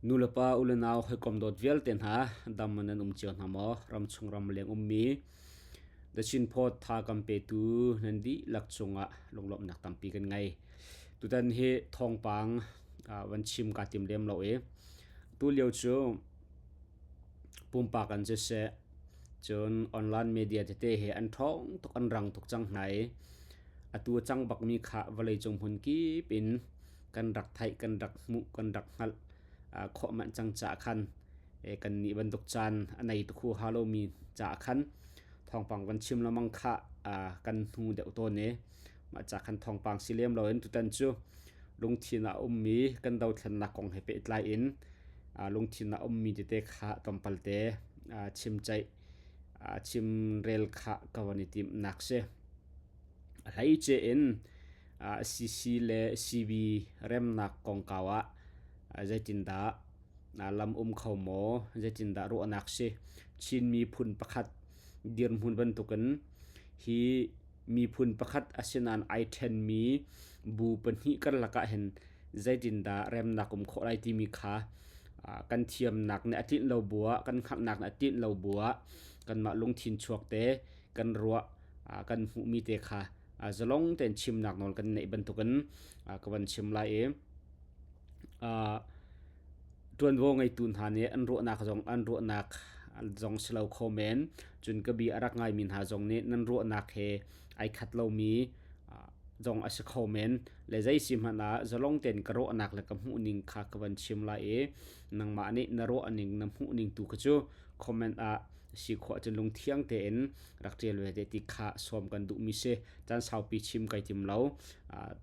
Nulepa ulenau hawikom dawt vialte hna dam nan um cio hna maw? Ramchung ramleng ummi The Chin Post tha kan petu nan dihlak cungah lunglawmhnak tampi kan ngei. Tutan hi thawngpang van chim kaa tim lem lo i tulio cu pumpak an siseh cun online media tete he an ṭhawng tuk an rang tuk cang hna i atu a cang bakmi kha vawleicung hmun kip in kan rak theih kan rak hmuh kan rak hngalh khawh manh cang caah khan kannih bantuk caan a nei tuk huaha lomi caah khan thawngpang van chim lengmang kha kan hnu deuh tawn i mah ca khan thawngpang si lem loin tutan cu lungthin ah a ummi kan dothlennak kong he pehtlai in lungthin ah a ummi tete kha tlawmpal te chimceih chimrel kha ka van i timhnak si. A hleice in CC le CB remnak kongkau ah zeitindah lam um kho maw, zeitindah ruahnak si. Chin miphun pakhat dirhmun bantukin hi miphun pakhat asinain ai ṭhenmi bu pahnih karlak ahhin zeitindah remnak um khawh lai timi kha kan thiamnak nih a tlinh lo bu ah, kan hngalhnak nih a tlinh lo bu ah kanmah lungthin chuak te kan ruah kan hmuhmi te kha zalong tein chimnak nawl kan neih bantukin ka van chim lai i ṭuanvo ngeitu hna nih an ruahnak zong an ruahnak zong si lo kho men. Cun ka bia a rak ngaimi hna zong nih nan ruahnak he ai khat lomi zong a si kho men. Le zei si hmanh ah zalong tein ka ruahnak le ka hmuhning kha ka van chim lai i nangmah nih na ruahning na hmuhning tu kha cu comment ah si khawh ahcun lungthiang tein rak ṭial ve te ti kha sawm kan duhmi si. Caan saupi chim kai tim lo.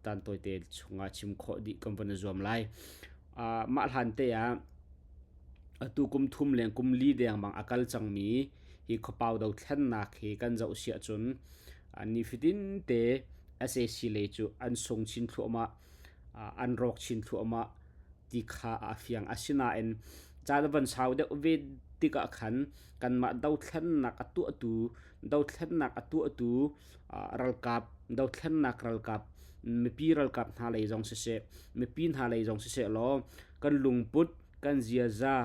Tan tawite chungah chim khawh dih kan van i zuam lai. Mah hlan te ah atu kum thum leng kum li dengmang a kal cangmi hi khuapau dothlennak hi kan zoh si ahcun nifatin te sac lei cu an sung chin thluahmah, an rawk chin thluahmah ti kha a fiang. Asinain caan a van sau deuh ve tikah khan kanmah dothlennak a tuahtu dothlennak a tuahtu ralkap dothlennak ralkap mipi ralkap hna lei zong siseh mipi hna lei zong siseh law kan lungput kan ziaza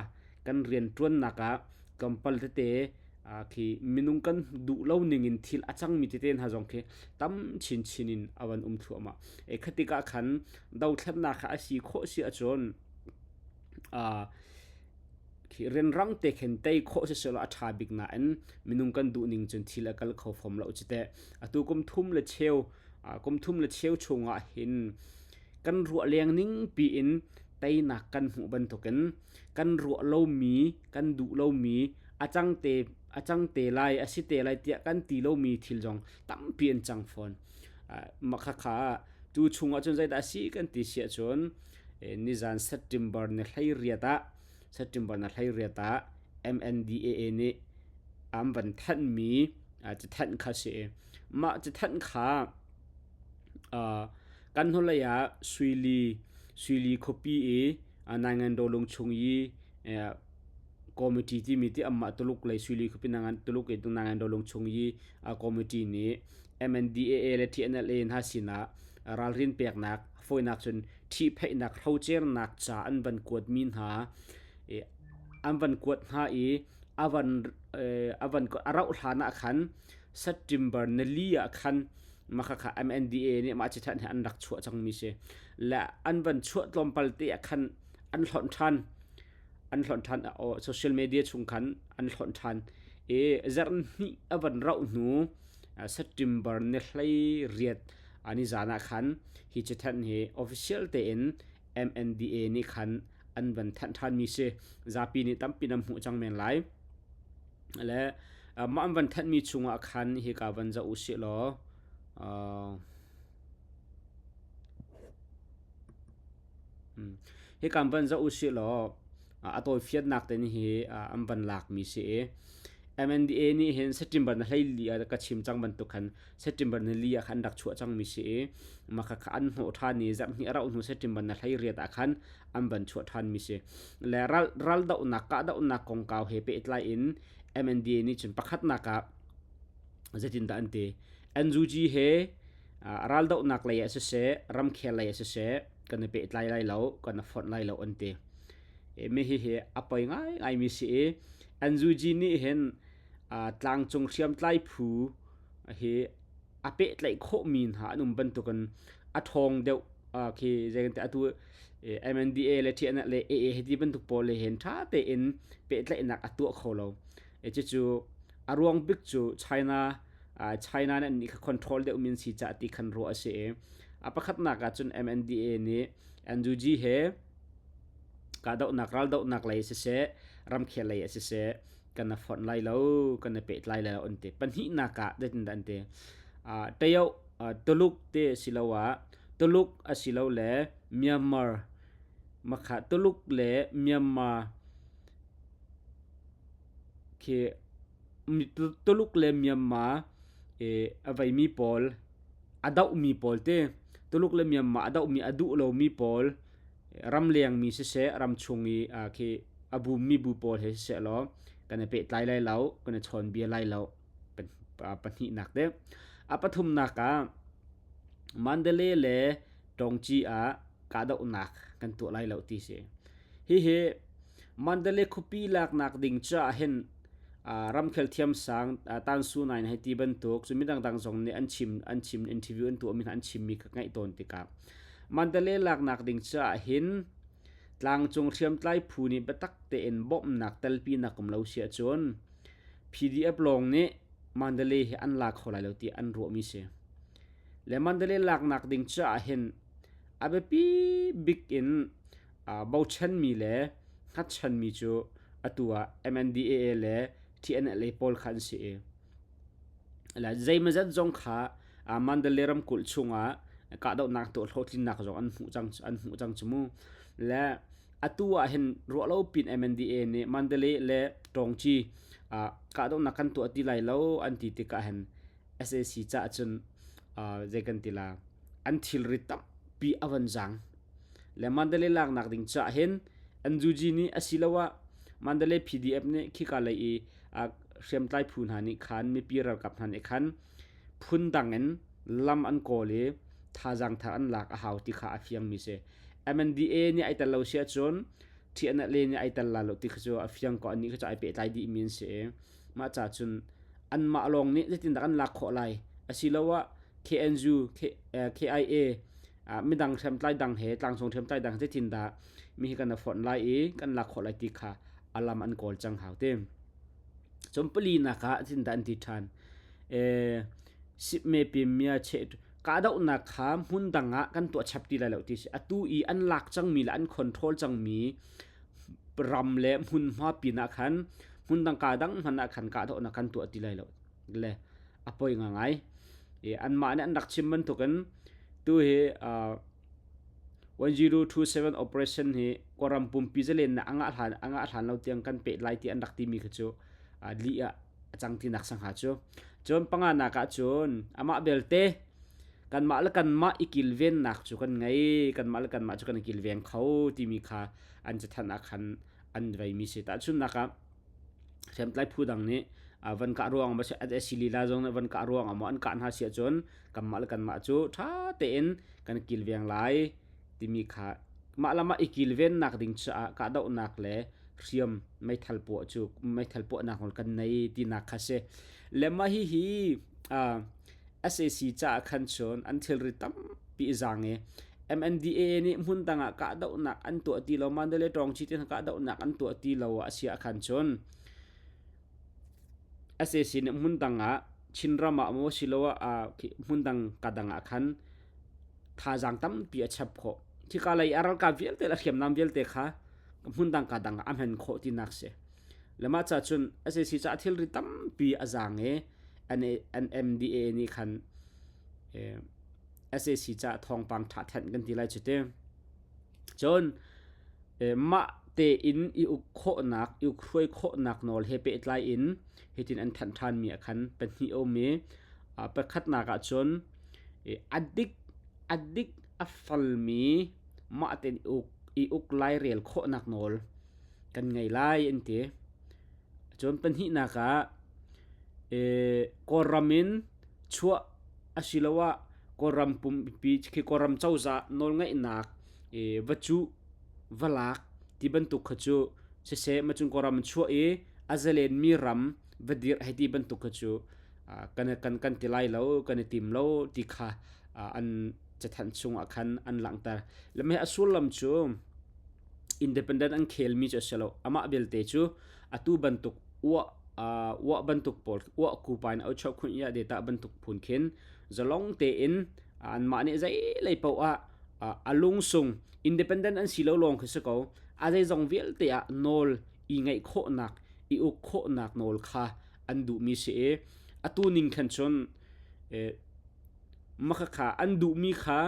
kan rianṭuannak ah tlawmpal tete khi minung kan duh lo ning in thil a cangmi tete hna zong khi tam chinchin in a van um thluahmah. E khatik ah khan dothlennak kha a si khawh si ahcun Khi rianrang te khin tei khawh siselaw a ṭha bik nain minung kan duhning cun thil a kal kho fom lo cu teh. Atu kum thum le cheu kum thum le cheu chungah hin kan ruah leng ning piin teinak kan hmuh bantukin kan ruah lomi kan duh lomi a cang te a cang te lai a si te lai tiah kan ti lomi thil zong tampi an cang fawn. Mah khakha tu chungah cun zeidah a si kan ti si ahcun nizan September ni 18 ah September ni 18 ah MNDAA nih an van thanhmi cathanh kha si i mah cathanh kha kan hnulei ah Suili Suili khuapi i Naingandaw lung chung i committee timi ti anmah Tuluk lei Suili khuapi Tuluk i Naingandaw lung chung i committee nih MNDAA le TNLA hna sinah ralrin peknak fawinak cun ṭhihphaihnak hrocernak ca an van kuatmi hna an van kuat hna i a van a van a rauh hlan ah khan September nili ah khan mah kha MNDA nih mah cithan hi an rak chuah cangmi si le an van chuah tlawmpal te ah khan an hlonh ṭhan an hlonh ṭhan social media chung khan an hlonh ṭhan i zarh hnih a van rauh hnu September ni 18 nizan ah khan hi cathanh hi official tein MNDA nih khan an van thanh ṭhanmi si. Zapi nih tampi nan hmuh cang men lai. Le mah an van thanhmi chungah khan hika van zoh u sih law hika van zoh u sih law a tawifiannak te nih hi an van lakmi si i MNDA nih hin September na 14 ah ka chim cang bantuk khan September ni li ah khan rak chuah cangmi si i mah kha an hnawh ṭhan i zarhhnih a rauh hnu September na 18 ah khan an van chuah ṭhanmi si. Le ral raldohnak kahdohnak kongkau he pehtlai in MNDA nih cun pakhatnak ah zeitindah an ti NUG he raldohnak lei ah siseh ramkhel lei ah siseh kan i pehtlai lai lo kan i fonh lai lo an ti. Mi hihi a poi ngaingaimi si i NUG nih hin tlangcung hriamtlai phu hi a pehtlaih khawhmi hna an um bantukin a ṭhawng deuh khi zeitin atu MNDA le TNL le AA hi ti bantuk pawl he hin ṭha tein pehtlaihnak a tuah kho lo. Cucu a ruang bik cu China China nih annih kha control deuh min si caah ti khan ruah a si i a pakhatnak ah cun MNDA nih NUG he kahdohnak raldohnak lei siseh ramkhel lei ah siseh kan na fonh lai lo kan na pehtlai lai lo an ti. Pahnihnak ah zeitindah an ti? Tayoh Tuluk te siloah Tuluk asilole Myanmar makha Tuluk le Myanmar khi Tuluk le Myanmar a veimi pawl a dohmi pawl te Tuluk le Myanmar a dohmi a duh lomi pawl ramlengmi siseh ramchung i khi a bummi bu pawl he siseh law kan i pehtlai lai lo kan i chawnbia lai lo pahnihnak te a pathumnak ah Mandalay le Tongci ah kahdohnak kan tuah lai lo ti si hihi Mandalay khuapi laknak ding caah hin ramkhel thiamsang Tan Su Naing hei ti bantuk cu midang dang zong nih an chim an chim interview an tuahmi hna an chimmi ka ngaih tawn tikah Mandalay laknak ding caah hin tlangcung hriamtlai phu nih biatak tein bawmhnak telpinak um lo si ahcun PDF lawng nih Mandalay hi an la kho lai lo ti an ruahmi si. Le Mandalay laknak ding caah hin a biapi bik in bochanmi le hngatchanmi cu atu ah MNDAA le TNLA pawl kha an si i zeimawzat zong kha Mandalay ramkulh chungah kahdohnak tuah hlawhtlinnak zong an hmuh cang an hmuh cang cu mu. Le atu ah hin ruahlo pin MNDAA nih Mandalay le Tawngci kahdohnak kan tuah ti lai lo an ti tikah hin sac caah cun zei kan ti la an thilri tampi a van zaang. Le Mandalay laknak ding caah hin NUG nih asiloah Mandalay PDF nih khika lei i hriamtlai phu hna nih khan mipi ralkap hna nih khan phundang in lam an kawl i thazaang thar an lak a hau ti kha a fiangmi si. MNDA nih ai tel lo si ahcun TNLA nih ai tel la lo ti kha cu a fiang ko annih kha cu ai pehtlai dihmi an si i mah ca cun anmah lawng nih zeitindah kan lak khawh lai asiloah KNU KIA midang hriamtlai dang he tlangcung hriamtlai dang zeitindah mi hi kan fonh lai i kan lak khawh lai ti kha a lam an kawl cang hau te. Cun palinak ah zeitindah an ti ṭhan. Sipme pim che kahdohnak kha hmun dang ah kan tuah chap ti lai lo ti si. Atu i an lak cangmi le an control cangmi ram le hmunhma pin ah khan hmun dang ka dang hmanh ah khan kahdohnak kan tuah ti lai lo. Le a poi ngai. Anmah nih an rak chim bantukin tu hi 1027 operation hi Kawlram pumpi zalennak a ngah hlan a ngah hlan lo tiang kan peh lai ti an rak timi kha cu lih ah a cang tinak sangha cu. Cun panganak ah cun amah belte kanmah le kanmah i kilvennak cu kan ngei kanmah le kanmah cu kan i kilveng kho timi kha an cathanh ah khan an veimi si. Tahchunhnak ah hriamtlai phu dang nih van kah ruang ah SAC lila zong nih van kah ruang ah maw an kah hna si ahcun kanmah le kanmah cu ṭha tein kan kilveng lai timi kha mah le mah i kilvennak ding caah kahdohnak le hriam meithal puah cu meithal puahnak nawl kan nei tinak kha si. Le mah hihi SAC caah khan cun an thilri tampi i zaang i MNDAA nih hmun dang ah kahdohnak an tuah ti lo Mandalay Tawngci ti kahdohnak an tuah ti lo a si ah khan cun SAC nih hmun dang ah Chinram ah maw siloah hmun dang ka dang ah khan thazaang tampi a chap khawh. Khika lei a ralkap vialte le hriamnam vialte kha hmun dang ka dang ah a hman khawh tinak si. Le mah ca cun SAC caah thilri tampi a zaang i NMDA nih khan SAC caah thawngpang ṭha thanh kan ti lai cu ti. Cun mah tein i uk khawhnak, i uk hruai khawhnak nawl he pehtlai in hitin an thanh ṭhanmi ah khan pahnih a um i pakhatnak ah cun a dik a dik a falmi mah tein i uk lairel khawhnak nawl kan ngei lai an ti. Cun pahnihnak ah Kawlram in chuah asiloah Kawlram pumpi khi Kawlram cozah nawlngeihnak va cuh, va lak. Ti bantuk kha cu siseh macun Kawlram in chuah i a zalenmi ram va dirh hei ti bantuk kha cu kan kan kan ti lai lo, kan i tim lo ti kha an cathanh chungah khan an langhter. Le mei a sullam cu independent an khelmi cu a si lo. Amah belte cu atu bantuk uah uah bantuk pawl uah kupa in au chuah khun ia deta bantuk phun khin zalong tein anmah nih zei lei paoh ah a lungsung independent an si lo lawng khi si ko. A zeizong vialte ah nawl i ngeih khawhnak, i uk khawhnak nawl kha an duhmi si i atu ning khan cun makhakha an duhmi kha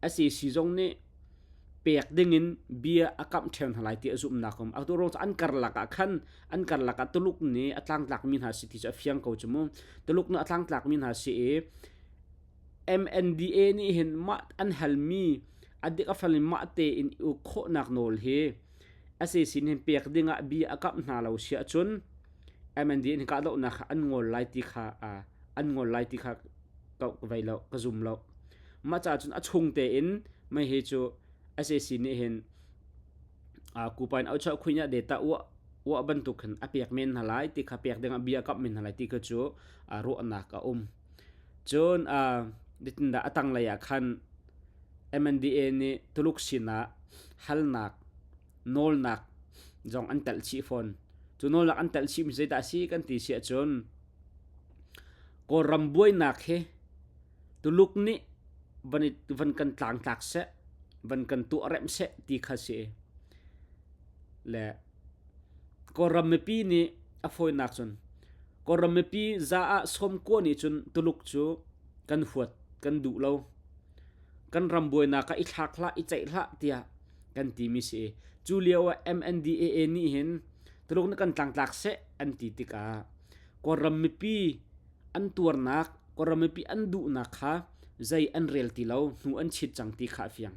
sac zong nih pek dingin bia a kamh ṭheo hna lai ti a zumhnak um. Atu ruang cu an karlak ah khan an karlak ah Tuluk nih a tlangtlakmi hna si ti cu a fiang ko cu mu. Tuluk nih a tlangtlakmi hna si i MNDA nih hin mah an halmi a dik a fel in mah tein i uk khawhnak nawl hi sac nih hin pek dingah bia a kamh hna lo si ahcun MNDA nih kahdohnak kha an ngol lai ti kha an ngol lai ti kha ka vei lo ka zum lo. Mah caah cun a chung tein mei hi cu sac nih hin kupa in auchah khuinya data uah uah bantuk hin a pek men hna lai ti kha pek dingah bia a kamh men hna lai ti kha cu ruahnak a um. Cun zeitindah a tanglei ah khan MNDA nih Tuluk sinah halnak nawlnak zong an telh chih fawn. Cu nawlnak an telh chihmi zeidah a si kan ti si ahcun Kawlram buainak hi Tuluk nih van, i, van kan tlangtlak seh, van kan tuah remh seh ti kha si. Le Kawlram mipi nih a fawinak cun Kawlram mipi za ah sawmkua nih cun Tuluk cu kan huat, kan duh lo. Kan ram buainak ah i thlak hlah, i ceih hlah tiah kan timi si. Cu lio ah MNDAA nih hin Tuluk nih kan tlangtlak seh an ti tikah Kawlram mipi an tuarnak, Kawlram mipi an duhnak kha zei an rel ti lo, hnu an chit cang ti kha a fiang.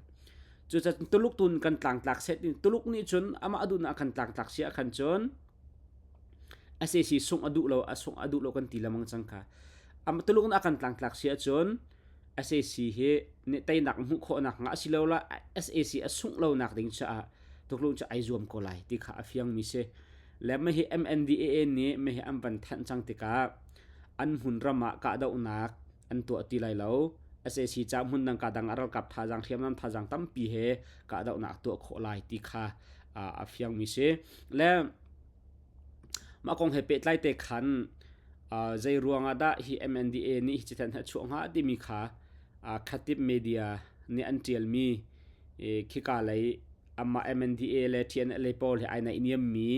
Cucaah Tuluk tun kan tlangtlak seh ti Tuluk nih cun amah a duhnak kan tlangtlak si ahkhan cun sac sungh a duh lo, a sungh a duh lo kan ti lengmang cang kha. Tuluk nih a kan tlangtlak si ahcun sac hi nih teinak hmuh khawhnak hnga asiloah sac a sungh lonak ding caah Tuluk cu ai zuam ko lai ti kha a fiangmi si. Le mah hi MNDAA nih mah hi an van thanh cang tikah an hmunram ah kahdohnak an tuah ti lai lo. sac ca hmun dang ka dang ah ralkap thazaang hriamnam thazaang tampi he kahdohnak tuah khawh lai ti kha a fiangmi si. Le mah kong he pehtlai te khan zei ruangah dah hi MNDA nih hi cithen hi a chuah hnga timi kha khatip media nih an ṭialmi khika lei amah MNDA le TNLA pawl he ai naihniammi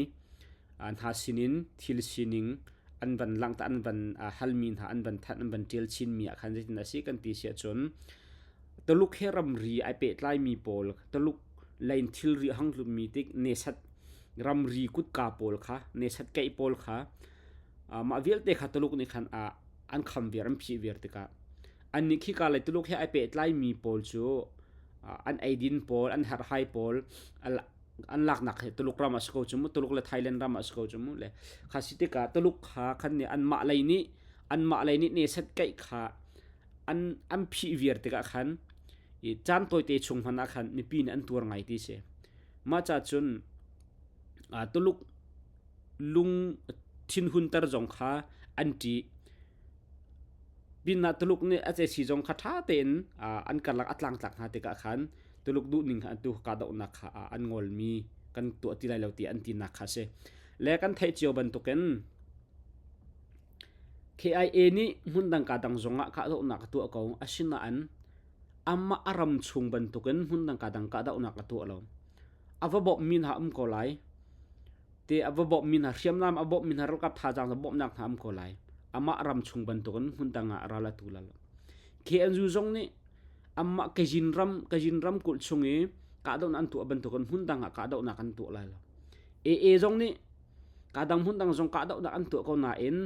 hna sinin thil sining an van langhter an van halmi hna an van thanh an van ṭial chinmi ah khan zeitin a si kan ti si ahcun Tuluk he ramri ai pehtlaimi pawl Tuluk lei in thilri a hang tlummi tik nesat ramri kutka pawl kha nesat keih pawl kha mah vialte kha Tuluk nih khan an kham viar an phih viar tikah annih khika lei Tuluk he ai pehtlaimi pawl cu an eidin pawl an herhhai pawl an laknak hi Tuluk ram ah si ko cu mu Tuluk le Thailand ram ah si ko cu mu le kha si tikah Tuluk kha khan nih anmah lei nih anmah lei nih nesat keih kha an an phih viar tikah khan i caan tawite chung hmanh ah khan mipi nih an tuar ngai ti si. Mah ca cun Tuluk lung thinhunter zong kha an ṭih. Pinah Tuluk nih a cesi zong kha ṭha tein an karlak a tlangtlak hna tikah khan Tuluk duhning kha atu kahdohnak kha an ngolmi kan tuah ti lai lo ti an tinak kha a si. Le kan theih cio bantukin KIA nih hmundang kaa dang zongah kahdohnak a tuah ko. Asinain amah a ram chung bantukin hmundang kaa dang kahdohnak a tuah lo. A va bawmhmi hna um ko lai. Te a va bawmhmi hna hriamnam a bawmhmi hna ralkap thazaang a bawmhnak hna um ko lai. Amah ram chung bantukin hmundang ah ral a tu la lo. KNU zong nih amah Kazin ram Kazin ramkulh chung i kahdohnak an tuah bantukin hmundang ah kahdohnak an tuah lai lo. AA zong nih Kadang hmundang zong kahdohnak an tuah ko nain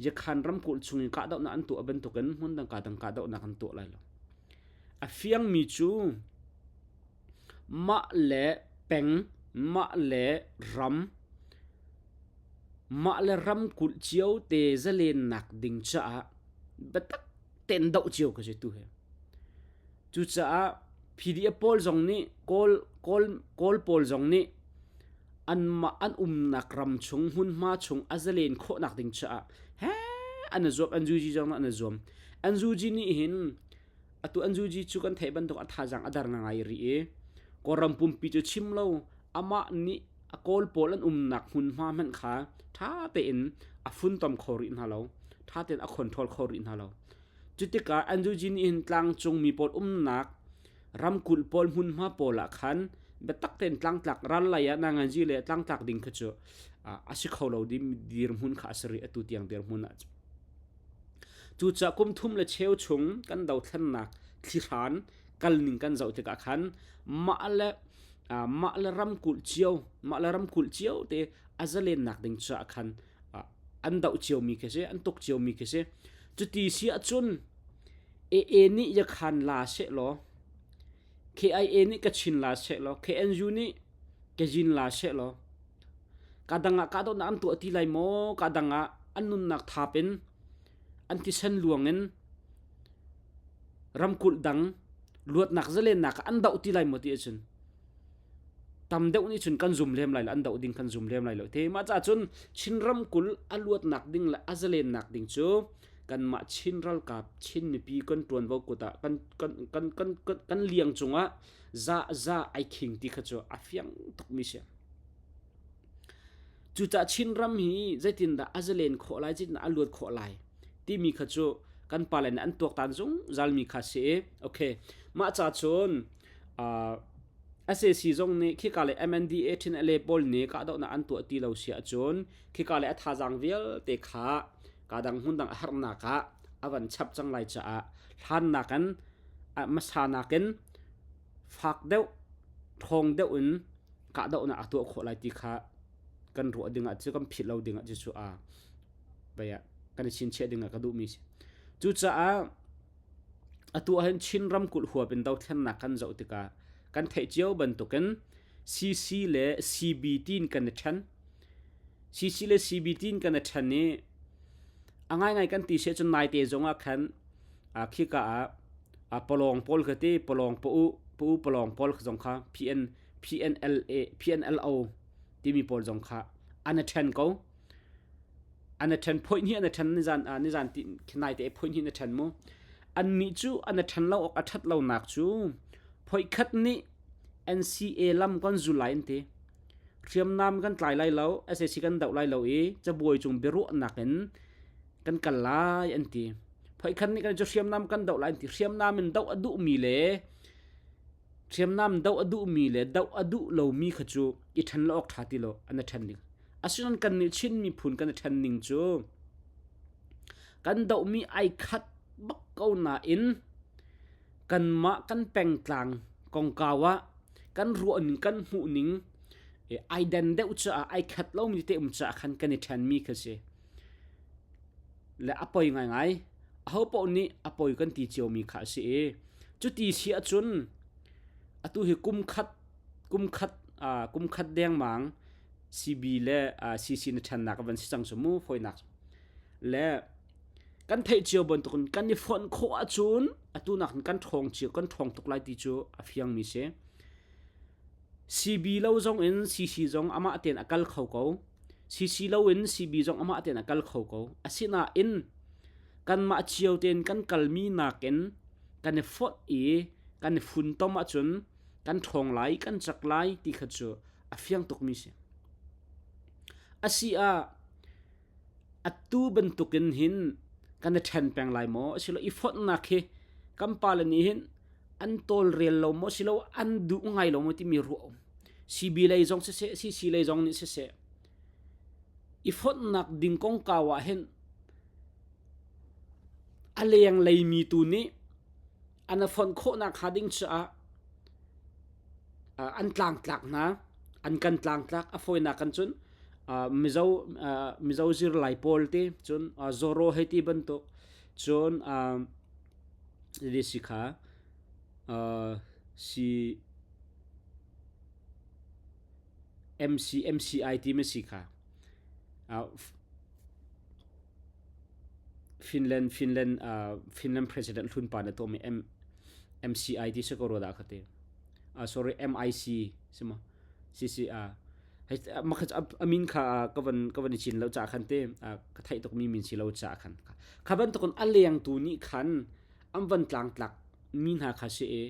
Yakhan ramkulh chung in kahdohnak an tuah bantukin hmundang kadang kahdohnak an tuah lai lo. A fiangmi cu mah le peng, mah le ram, mah le ramkulh cio te zalennak ding caah biatak tein doh cio ka si tu hi. Cucaah PDF pawl zong nih Kawl, Kawl, Kawl pawl zong nih. Anmah an umnak ram chung hmunhma chung a zalen khawhnak ding caah he an i zuam NUG zong an i zuam. NUG nih hin atu NUG cu kan theih bantuk a thazaang a dar ngai rih i Kawlram pumpi cu chim lo amah nih a Kawl pawl an umnak hmunhma hmanh kha ṭha tein a funtom kho rih hna lo. Ṭha tein a control kho rih hna lo. Cutikah NUG nih hin tlangcung mi pawl umnak ramkulh pawl hmunhma pawl ah khan biatak tein tlangtlak ral lei ah nanganzi le tlangtlak ding kha cu a si kho lo dirhmun kha a si rih atu tiang dirhmun ah cucaah kum thum le cheu chung kan dothlennak thlihran kalning kan zoh tikah khan mah le mah le ramkulh cio mah le ramkulh cio te a zalennak ding caah khan an doh ciomi khi si an tuk ciomi khi si cuti si ahcun AA nih Yakhan la sehlaw, KIA nih Kachin la sehlaw, KNU nih Kazin la sehlaw, kadang ah kahdohnak an tuah ti lai maw? Kadang ah an nunnak thap in an thisen luang in ramkulh dang luatnak zalennak ah an doh ti lai maw ti ahcun tam deuh nih cun kan zum lem lai lo an doh ding kan zum lem lai lo te mah caah cun Chin ramkulh a luatnak ding le a zalennak ding cu kanmah Chin ralkap Chin mipi kan ṭuanvo kut ah kan kan kan kan kan, kan liang cungah za za ai khing ti kha cu a fiang tukmi si. Cucaah Chinram hi zeitindah a zalen khawh lai, zeitindah a luat khawh lai timi kha cu kan pale nih an tuaktan zungzalmi kha si i okay mah ca cun uh, SAC zong nih khika le MNDA ṭhin pawl nih kahdohnak an tuah ti lo si ahcun khika le a thazaang vialte kha kadang hmundang a harnak ah a van chap cang lai caah hlan nakin hmasa nakin fak deuh ṭhawng deuh in kahdohnak a tuah khawh lai ti kha kan ruah ding ah cu kan philh lo ding ah cu a kan i chinchiah ding ah ka duhmi si. Cucaah atu ahhin Chin ramkulh huap in dothlennak kan zoh tikah kan theih cio bantukin CC le CB tiin kan i ṭhen. CC le CB tiin kan i ṭhen i a ngaingai kan ti si ahcun naite zong ah khan khika ah palawng pawl kha ti palawng pa u pa u palawng pawl zong kha PN PNLA PNLO timi pawl zong kha an i ṭhen ko. An i ṭhen phoih hnih an i ṭhen nizan nizan ti naite phoih hnih an i ṭhen mu. Annih cu an i ṭhen lo awk a ṭhat lonak cu phoih khat nih NCA lam kan zul lai an ti. Hriamnam kan tlai lai lo, sac kan doh lai lo i cabuai cung biaruahnak in kan kal lai an ti. Phoih khat nih kan cu hriamnam kan doh lai an ti. Hriamnam in doh a duhmi le hriamnam doh a duhmi le doh a duh lomi kha cu i ṭhen lo awk ṭha ti lo an i ṭhen ding. Asinain kannih Chin miphun kan i ṭhen ning cu kan dohmi ai khat bak ko nain kanmah kan pengtlang kongkau ah kan ruahning kan hmuhning ai den deuh caah ai khat lomi te um caah khan kan i ṭhenmi kha si. Le a poi ngaingai. Aho paoh nih a poi kan ti ciomi kha a si i cuti si ahcun atu hi kum khat kum khat kum khat dengmang CB le CC na ṭhennak a van si cang cu mu fawinak le kan theih cio bantukin kan i fonh khawh ahcun atu nakin kan ṭhawng cio kan ṭhawng tuk lai ti cu a fiangmi si. CB lo zong in CC zong amah tein a kal kho ko. CC lo in CB zong amah tein a kal kho ko. Asinain kanmah cio tein kan kalmi nakin kan i fonh i kan i funtom ahcun kan ṭhawng lai, kan cak lai ti kha cu a fiang tukmi si. Asi ah atu bantukin hin kan i ṭhen peng lai maw? Asilo i fonhnak hi kan pale nih hin an tawlrel lo maw silo an duh ngai lo maw timi ruah um. CB lei zong siseh, CC lei zong nih siseh, i fonhnak ding kongkau ah hin a leng leimi tu nih an i fonh khawhnak hnga ding caah an tlangtlak hna an kan tlangtlak a fawinak kan cun Mizo Mizo zirlai pawl te cun Zoro hei ti bantuk cun si kha si MC MCI ti ma si kha Finland Finland Finland president hlun pa na tuahmi M MCI ti si ko rua dah kha ti. Sorry MIC si maw? CCR. A min kha ka van ka van i cin lo caah khan te ka theih tukmi min si lo caah khan kha bantukin a lengtu nih khan an van tlangtlak mi hna kha si i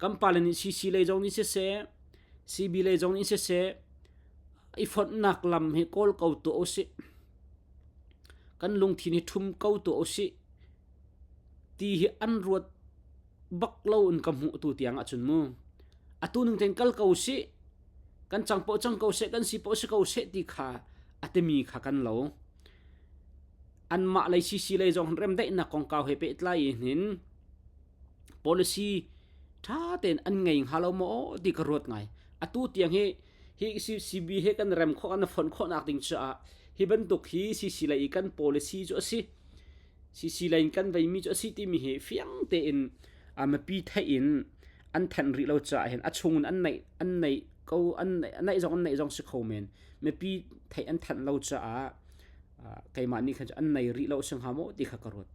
kan pale nih CC lei zong nih siseh CB lei zong nih siseh i fonhnak lam hi kawl ko tuah usih kan lungthin hi ṭhum ko tuah usih ti hi an ruat bak lo in ka hmuh tu tiang ahcun mu atu ning tein kal ko sih kan cang poh cang ko seh kan si poh si ko seh ti kha a timi kha kan lo anmah lei CC lei zong remdaihnak kongkau he pehtlai in policy ṭha tein an ngei hnga lo maw ti ka ruat ngai atu tiang hi hi CB he kan rem khawh kan fonh khawhnak ding caah hi bantuk hi CC lei i kan policy cu a si CC lei in kan veimi cu a si timi hi fiang tein mipi theih in an thanh rih lo caah hin a chung in an neih an neih ko an neih zong an neih zong si kho men mipi theih an thanh lo caah keimah nih khan an nei rih lo si hnga maw ti kha ka ruat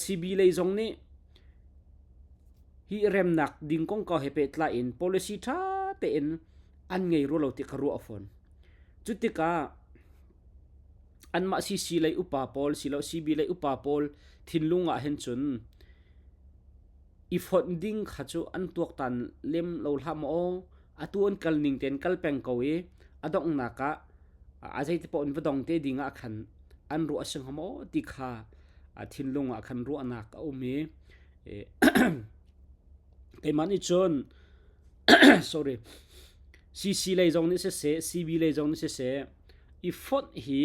CB lei zong nih hi remnak ding kongkau he pehtlai in policy ṭha tein an ngei rua lo ti ka ruah fawn cu tikah anmah CC lei upa pawl silo CB lei upa pawl thinlung ah hin cun i fonh ding kha cu an tuaktan lem lo hlah maw atu an kal ning tein kal peng ko i a donghnak ah a zeiti paoh in va dong te ding ah khan an ruah a si hnga maw ti kha a thinlung ah khan ruahnak a um i keimah nih cun sorry CC lei zong nih siseh CB lei zong nih siseh i fonh hi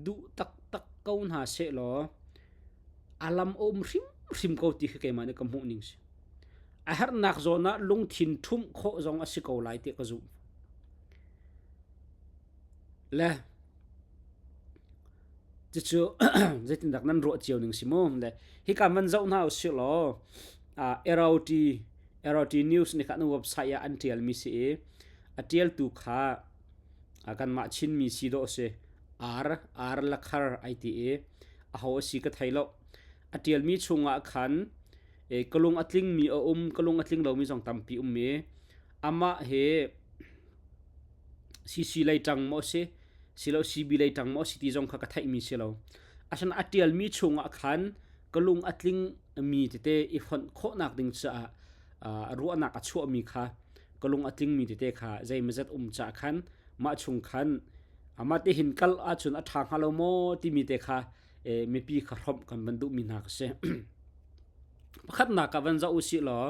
duh taktak ko hna sehlaw a lam a um hrimhrim ko ti khi keimah nih ka hmuh ning si. A herhnak zawn ah lungthin ṭhumh khawh zong a si ko lai ti ka zumh. Le cucu zeitindah nan ruah cio ning si mu le hika man zoh hna usih law ROT ROT news nih khan website ah an ṭialmi si i a ṭialtu kha kanmah Chinmi si dawh a si. Ar ar lakhar ai ti i aho a si ka thei lo. A ṭialmi chungah khan ka lung a tlingmi a um, ka lung a tling lomi zong tampi um i amah hi CC lei ṭang maw a si, silo CB lei ṭang maw a si ti zong kha ka theihmi si lo. Asinain a ṭialmi chungah khan ka lung a tlingmi tete i fonh khawhnak ding caah ruahnak a chuahmi kha ka lung a tlingmi tete kha zeimawzat um caah khan mah chung khan amah te hin kal ahcun a ṭha hnga lo maw timi te kha mipi kha hrawmh kan van duhmi hna ka si. Pakhatnak ah van zoh usih law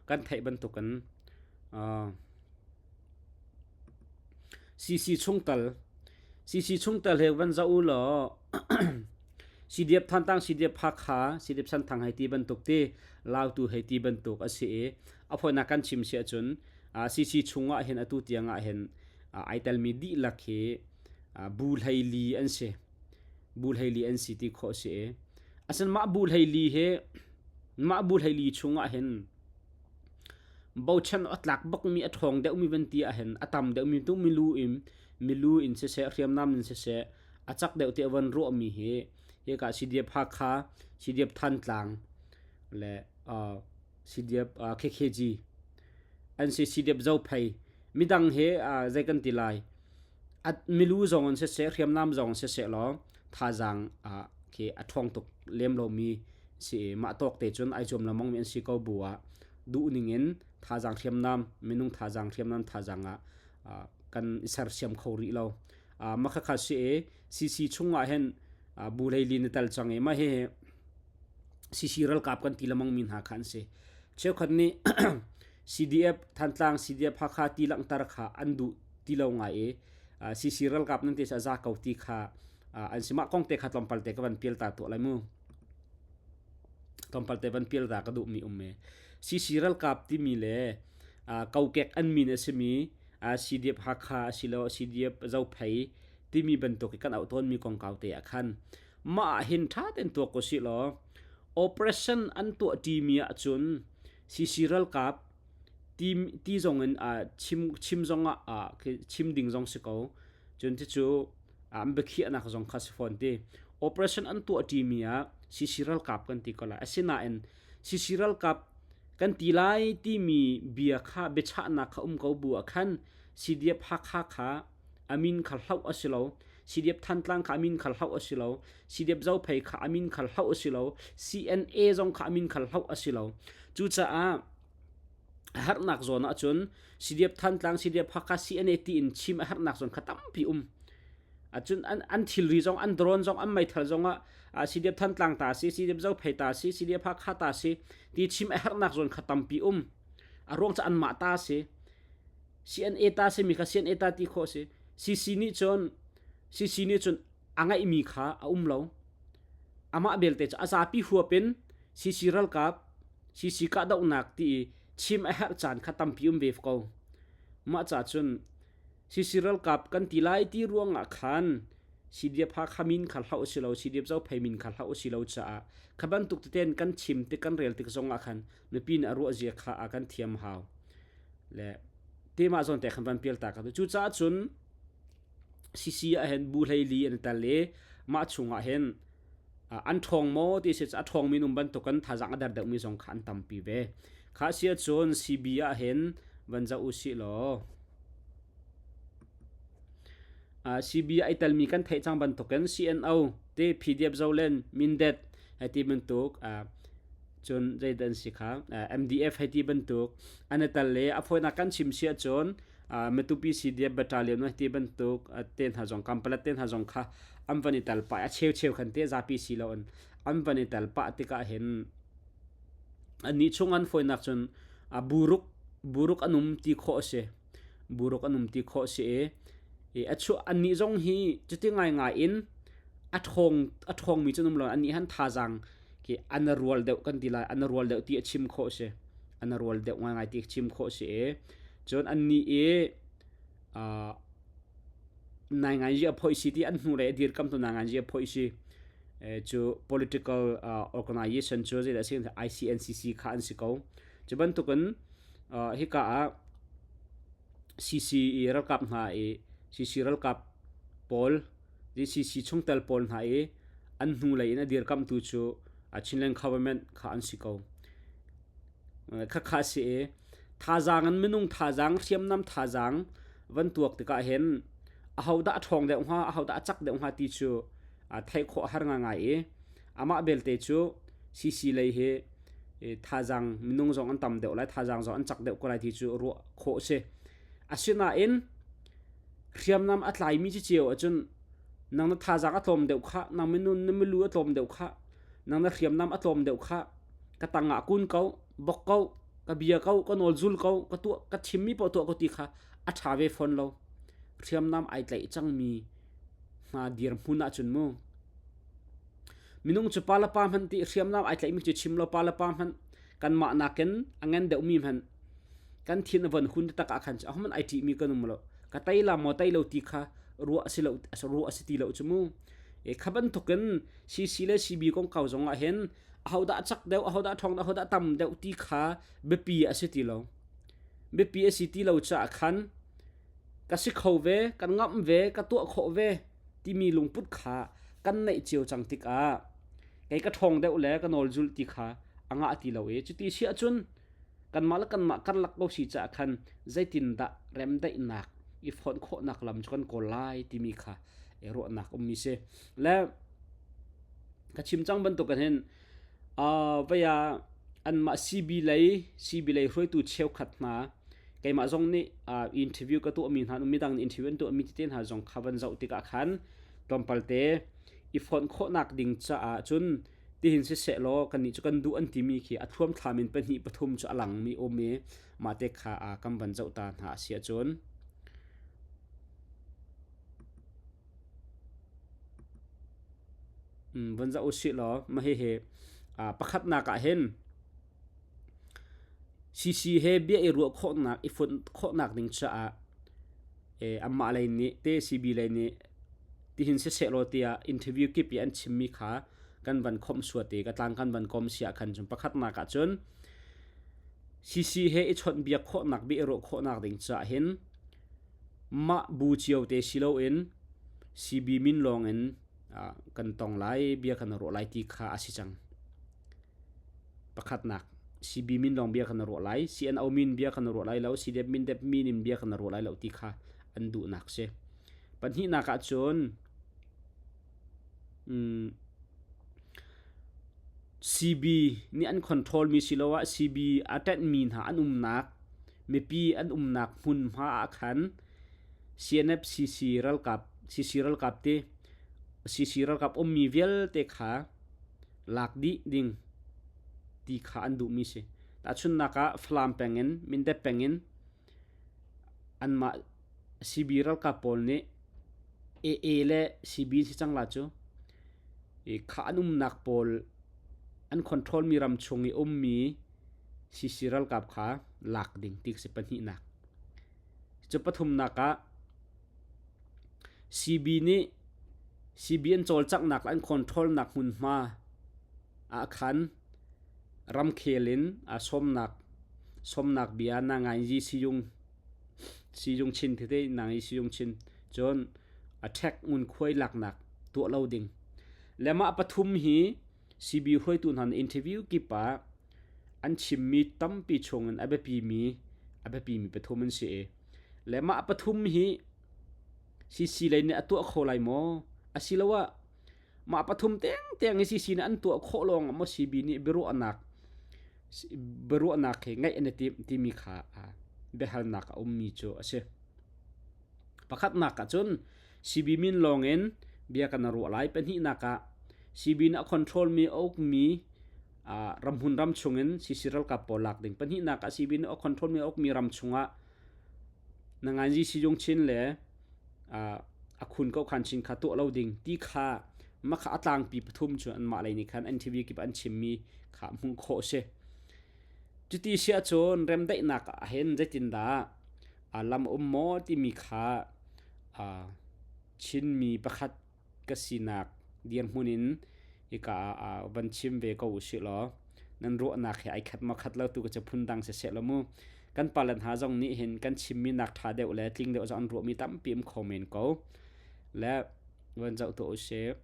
kan theih bantukin CC chungtel CC chungtel he van zoh u law CDF Thantlang CDF Hakha CDF Senthang hei ti bantuk ti Lautu hei ti bantuk a si i a fawinak kan chim si ahcun CC chungah hin atu tiang ah hin ai telmi dihlak hi bu 14 an si. Bu 14 an si ti khawh a si i asin mah bu 14 hi mah bu 14 chungah hin bochan a tlak bakmi a ṭhawng deuhmi van ti ahhin a tam deuhmi tu milu in milu in siseh hriamnam in siseh a cak deuh ti a van ruahmi hi hika CDF Hakha CDF Thantlang le CDF KKG an si CDF Zophei midang he zei kan ti lai milu zong in siseh hriamnam zong in siseh law thazaang khi a ṭhawng tuk lem lomi si i mah tawk te cun ai zuam lengmang mi an si ko bu ah duh ning in thazaang hriamnam minung thazaang hriamnam thazaang ah kan i sersiam kho rih lo. Mah khakha si i CC chung ah hin bu hleili na tel cang i mah hihi CC ralkap kan ti lengmang mi hna kha an si. Cheukhat nih CDF Thantlang CDF Hakha ti langhter kha an duh ti lo ngai i CC ralkap nan ti a za ko ti kha an si. Mah kong te kha tlawmpal te ka van pial ta tuah lai mu. Tlawmpal te van pial ta ka duhmi um e. CC ralkap timi le kokek an min a simi CDF Hakha asilo CDF Zophei timi bantuk i kan auh tawnmi kongkau te ah khan mah ah hin ṭha tein tuak ko sih law operation an tuah ṭimi ahcun CC ralkap ti ti zong in chim chim zong ah chim ding zong si ko cun cucu an biakhiahnak zong kha si fawn ti operation an tuah ṭimi ah CC ralkap kan ti ko lai asinain CC ralkap kan ti lai timi bia kha biachahnak kha um ko bu ah khan CDF Hakha kha. A min kha hloh a si lo. CDF Thantlang kha a min kha hloh a si lo. CDF Zophei kha a min kha hloh a si lo. CNA zong kha a min kha hloh a si lo. Cucaah a herhnak zawn ahcun CDF Thantlang, CDF Hakha, CNA tiin chim a herhnak zawn kha tampi um. Acun an thilri zong, an drone zong, an meithal zong ah CDF Thantlang ta si, CDF Zophei ta si, CDF Hakha ta si ti chim a herhnak zawn kha tampi um. A ruang cu anmah ta si. CNA ta simi kha CNA ta ti khawh si. CC nih cun CC nih cun a ngeihmi kha a um lo. Amah belte cu a zapi huap in CC ralkap CC kahdohnak ti i chim a herh caan kha tampi um ve ko. Mah ca cun CC ralkap kan ti lai ti ruangah khan CDF Hakha min kha hloh a si lo, CDF Zophei min kha hloh a si lo caah kha bantuk teten kan chim tik kan rel tik zongah khan mipi nih a ruah zia kha a kan thiam hau. Le timah zawn te khan van pial ta ka tu. Cucaah cun CC ah hin bu hleili an i tel i mah chungah hin an ṭhawng maw ti si a ṭhawngmi num bantukin thazaang a der deuhmi zong kha an tampi ve. Kha si ahcun CB ah hin van zoh u sih law CB ai telmi kan theih cang bantukin CNO te PDF Zolen Mindet hei ti bantuk cun zeidah an si kha MDF hei ti bantuk an i tel i a fawinak kan chim si ahcun Matupi CDF battalion ti bantuk te hna zong Kampalet te hna zong kha an van i tel pah a cheucheu khan te zapi si lo in an van i tel pah tikah hin annih chung an fawinak cun buruk buruk an um ti khawh a si buruk an um ti khawh a si i a chuah annih zong hi cuti ngaingai in a ṭhawng a ṭhawngmi cu an um lo annih han thazaang khi an rual deuh kan ti lai an rual deuh ti a chim khawh a si an rual deuh ngaingai ti chim khawh a si i Cun annih i nainganzi a phoih si ti an hnulei a dirkamtu nainganzi a phoih si cu political organization cu zeidah a si ICNCC kha an si ko. Cu bantukin hika ah CC i ralkap hna i CC ralkap pawl CC chungtel pawl hna i an hnulei in a dirkamtu cu Chinland government kha an si ko. Khakha a si i Thazaang in minung thazaang, hriamnam thazaang van tuak tikah hin ahodah a ṭhawng deuh hnga, ahodah a cak deuh hnga ti cu theih khawh a har ngaingai i amah belte cu CC lei hi thazaang minung zong an tam deuh lai, thazaang zong an cak deuh ko lai ti cu ruah khawh a si. Asinain hriamnam a tlaimi ciceo ahcun nang na thazaang a tlawm deuh khah, nang minun na milu a tlawm deuh khah, nang na hriamnam a tlawm deuh khah, ka tangah kun ko, bok ko, ka bia ko ka nawl zul ko ka tuah ka chimmi paoh tuah ko ti kha a ṭha ve fawn lo hriamnam ai tlaih cangmi hna dirhmun ahcun mu minung cu pa le pa hmanh ti hriamnam ai tlaihmi cu chim lo pa le pa hmanh kanmah nakin a ngan deuhmi hmanh kan thin a von hun tak ah khan ahohmanh ai ṭihmi kan um lo ka tei la maw tei lo ti kha ruah a si lo ruah a si ti lo cu mu e kha bantukin CC le CB kongkau zong ah hin ahodah a cak deuh ahodah a ṭhawng deuh ahodah a tam deuh ti kha biapi a si ti lo biapi a si ti lo caah khan ka si kho ve kan ngamh ve ka tuah khawh ve timi lungput kha kan neih cio cang tikah kei ka ṭhawng deuh le ka nawl zulh ti kha a ngah ti lo i cuti si ahcun kanmah le kanmah karlak ko si caah khan zeitindah remdaihnak i fonh khawhnak lam cu kan kawl lai timi kha ruahnak ummi si le Ka chim cang bantuk hin vei ah anmah CB lei CB lei hruaitu cheukhat hna keimah zong nih interview ka tuahmi hna midang nih interview an tuahmi tete hna zong kha van zoh tikah khan tlawmpal te i fonh khawhnak ding caah cun tihin siseh law kannih cu kan duh an timi khi a thluamthlam in pahnih pathum cu a langmi um i mah te kha kan van zoh ta hna a si ahcun Van zoh usih law mah hihi pakhatnak ah hin CC he bia i ruah khawhnak i fonh khawhnak ding caah anmah lei nih te CB lei nih tihin siseh law tiah interview kip i an chimmi kha kan van khawmh suat i ka tlang kan van kom si ah khan cun pakhatnak ah cun CC he i chawnhbiak khawhnak bia i ruah khawhnak ding caah hin Mah bu cio te si loin CB min lawngin kan tong lai, bia kan ruah lai ti kha a si cang. Pakhatnak, CB min lawng bia kan ruah lai, CNO min bia kan ruah lai lo, CDF min dep min in bia kan ruah lai lo ti kha an duhnak si. Pahnihnak ahcun CB nih an control mi siloah CB a ṭanhmi hna an umnak mipi an umnak hmunhma ah khan CNF CC ralkap CC ralkap ti CC ralkap ummi vialte kha lak dih ding ti kha an duhmi si. Tahchunhnak ah Falam peng in Mindat peng in anmah CB ralkap pawl nih AA le CB si cang la cu i kha an umnak pawl an control mi ram chung i ummi CC ralkap kha lak ding ti si pahnihnak. Cu pathumnak ah CB nih CB an cawlcanghnak le an control nak hmunhma ah khan ramkhel in aa sawmnak sawmnak bia na ngai yi siyung siyung chin tete nang i siyung chin cun a ṭhek ngunkhuai laknak tuah lo ding le mah pathum hi CB hruaitu hna nih interview kip ah an chimmi tampi chungin a biapimi a biapimi pathum an si i le mah pathum hi CC lei nih a tuah kho lai maw asiloah Mah pathum tengteng hi CC nih an tuah khawh lawng ah maw CB nih biaruahnak biaruahnak he ngeih an i timh timi kha biahalnak a ummi cu a si. Pakhatnak ah cun CB min lawng in bia kan ruah lai. Pahnihnak ah CB nih a control mi a ukmi ramhun ram chungin CC ralkap pawl lak ding. Pahnihnak ah CB nih a control mi a ukmi ram chungah Nanganzi Sizung Chin le a khun ko khan chin kha tuah lo ding ti kha makha a tlangpi pathum cu anmah lei nih khan NTV kip an chimmi kha hmuh khawh a si. Cuti si ahcun remdaihnak ah hin zeitindah lam a um maw timi kha Chinmi pakhat ka sinak dirhmun in hika ah van chim ve ko usih law nan ruahnak he ai khat maw khat lo tu ka cu phundang siseh law mu kan pale hna zong nih hin kan chimmi nak ṭha deuh le tling deuh zong an ruahmi tampi um kho men ko le van zoh tuah usih.